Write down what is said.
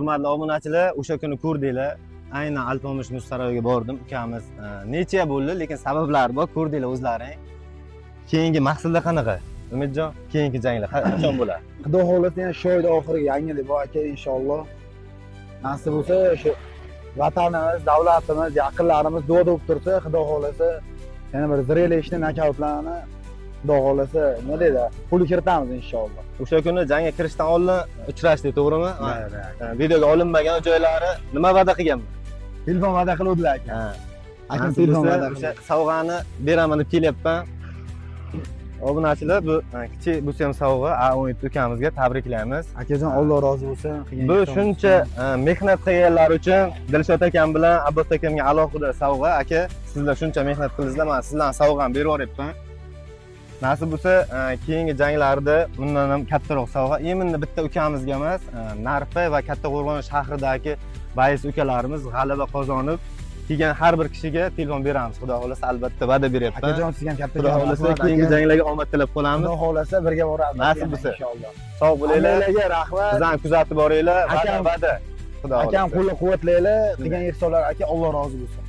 Hurmatli obunachilar, o'sha kuni ko'rdinglar. Aynan Alpomish muz saroyiga bordim. Ukamiz necha bo'ldi, lekin sabablari bor, ko'rdinglar o'zlaring. Keyingi maqsadlar qanaqa? Umidjon, keyingi janglar qachon bo'ladi? Xudo xohlasa, yana shu oyda oxiriga yangilik bor, aka, inshaalloh. Nasib bo'lsa, shu vatanimiz, davlatimiz, yaqinlarimiz duo bo'lib tursa, Xudo xohlasa, yana bir зрелищный nokautlarni, Xudo xohlasa, nima deydi, qo'lga kiritamiz, inshaalloh. O'sha kuni jangga kirishdan oldin uchrashdik, to'g'rimi? Videoga olinmagan joylari nima va'da qilganman? Telefon va'da qiluvdilar, aka. Akam Nasib telefon bo'lsa, va'da o'sha qildi. Sovg'ani beraman deb kelyapman. Obunachilar, bu kichik bo'lsa ham sovg'a A17 ukamizga tabriklaymiz. Akajon, Alloh rozi bo'lsin. Qilgan Bu ihson shuncha mehnat qilganlar uchun Dilshod akam bilan Abbos akamga alohida sovg'a. Aka, sizlar shuncha mehnat qildingizlar, man sizlarni sovg'amni berib yuboryapman. Nasib bo'lsa, keyingi janglarda bundan ham kattaroq sovg'a. Именно bitta ukamizga emas, Narpay va Kattaqo'rg'on shahridagi боец ukalarimiz g'alaba qozonib kelgan har bir kishiga telefon beramiz. Xudo xohlasa, albatta va'da beryapman. Akajon, sizga ham katta Xudo xohlasa, rahmat, keyingi aka. Janglarga omad tilab qolamiz. Xudo xohlasa, birga boramiz. Nasib bo'lsa. Inshaalloh. Sog' bo'linglar. Hammalarga rahmat. Bizani kuzatib boringlar. Va'da, Akam- va'da. Xudo Akam, xohlasa. qo'llab quvvatlaylar. Qilgan ehsonlar, aka, Alloh rozi bo'lsin.